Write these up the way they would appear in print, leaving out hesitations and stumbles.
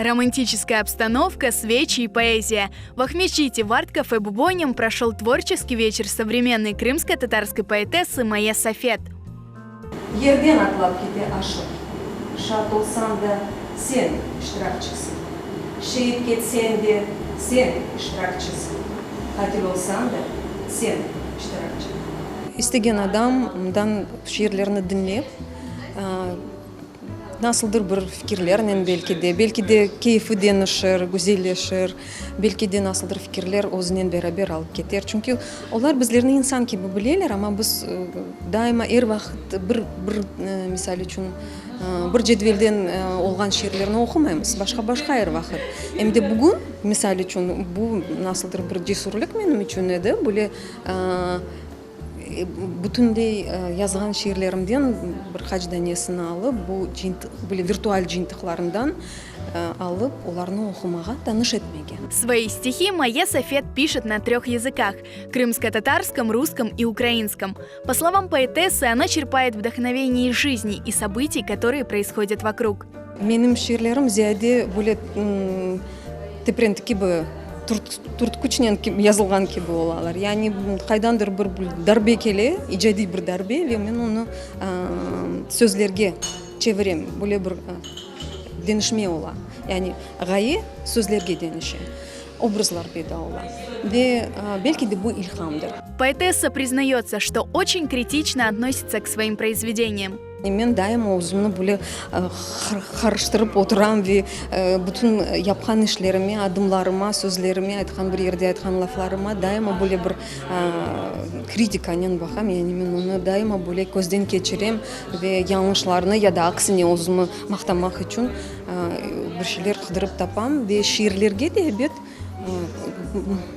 Романтическая обстановка, свечи и поэзия. В Акмесджите в арт-кафе «Бубонем» прошел творческий вечер современной крымско-татарской поэтессы Майе Сафет. Yerden atlap kete aşıq. Şat olsañ da, sen iştirakçisiñ. Şeit ketseñ de, sen iştirakçisiñ. Qatil olsañ da, sen iştirakçi. İstegen adam mından şiirlerni diñlep, Nasıldır bir fikirlernen belki de, belki de keyfi deñişir, güzelleşir, belki de nasıldır fikirler özünen beraber alıp keter. Çünki olar bizlerni insan kibi bileler, amma biz daima er vaqıt bir, bir, misal içün, bir cedvelden olğan şiirlerni oqumaymız, başqa-başqa er vaqıt. Em de bugün, misal içün, bu nasıldır bir cesürlik menim içün edi, böyle Bütünley yazğan şiirlerimden bir qaç danesini alıp, bu cıyıntıq, böyle virtual cıyıntıqlarından alıp, olarnı oqumağa, tanış etmege. Свои стихи Майе Сафет пишет на трех языках, крымско-татарском, русском и украинском. По словам поэтессы, она черпает вдохновение из жизни и событий, которые происходят вокруг. Menim şiirlerim ziyade böyle teprenti kibi, türtküçnen yazılğan kibi olalar. Yani qaydandır bir darbe kele, icadiy bir darbe ve men onı sözlerge çevirem, böyle bir deñişme ola. Yani ğaye sözlerge deñişe, obrazlar peyda ola ve belki de bu ilhamdır. Poetessa priznayotsa, çto oçen kritično otnositsa k svoim proizvedeniyam. Men daima özümni böyle qarıştırıp oturam ve bütün yapqan işlerime, adımlarıma, sözlerime, aytqan bir yerde aytqan laflarıma daima böyle bir kritikanen baqam. Yani men onı daima böyle közden keçirem ve yañlışlarnı ya da aksine özümi maqtamaq içün bir şeyler qıdırıp tapam. Ve şiirlerge de, ebet,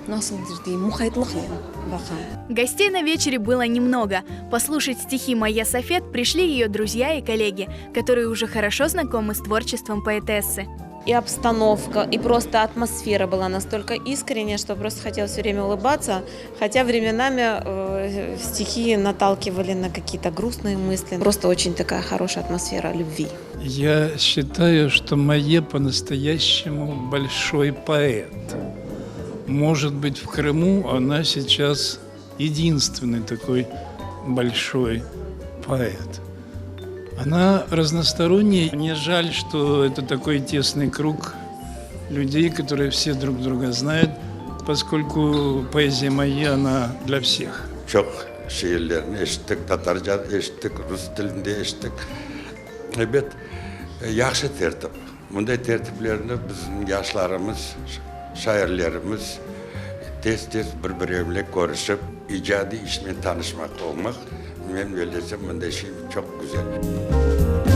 Nasıldır deyim, muqaytlıqnen baqam. Гостей на вечере было немного. Послушать стихи Майе Сафет пришли ее друзья и коллеги, которые уже хорошо знакомы с творчеством поэтессы. И обстановка, и просто атмосфера была настолько искренняя, что просто хотелось все время улыбаться. Хотя временами стихи наталкивали на какие-то грустные мысли. Просто очень такая хорошая атмосфера любви. Я считаю, что Майе по-настоящему большой поэт. Может быть, в Крыму она сейчас единственный такой большой поэт. Она разносторонняя. Мне жаль, что это такой тесный круг людей, которые все друг друга знают, поскольку поэзия моя, она для всех. Çoq şiirlerini eşittik, tatarca eşittik, rus tilinde eşittik. Ebet, yahşı tertip. Bunday tertiplerni bizim yaşlarımız, şairlerimiz tez-tez bir-biri ile körüşip, icadiy işnen tanışmaq olmaq, men bellesem, bunday şey çoq güzel.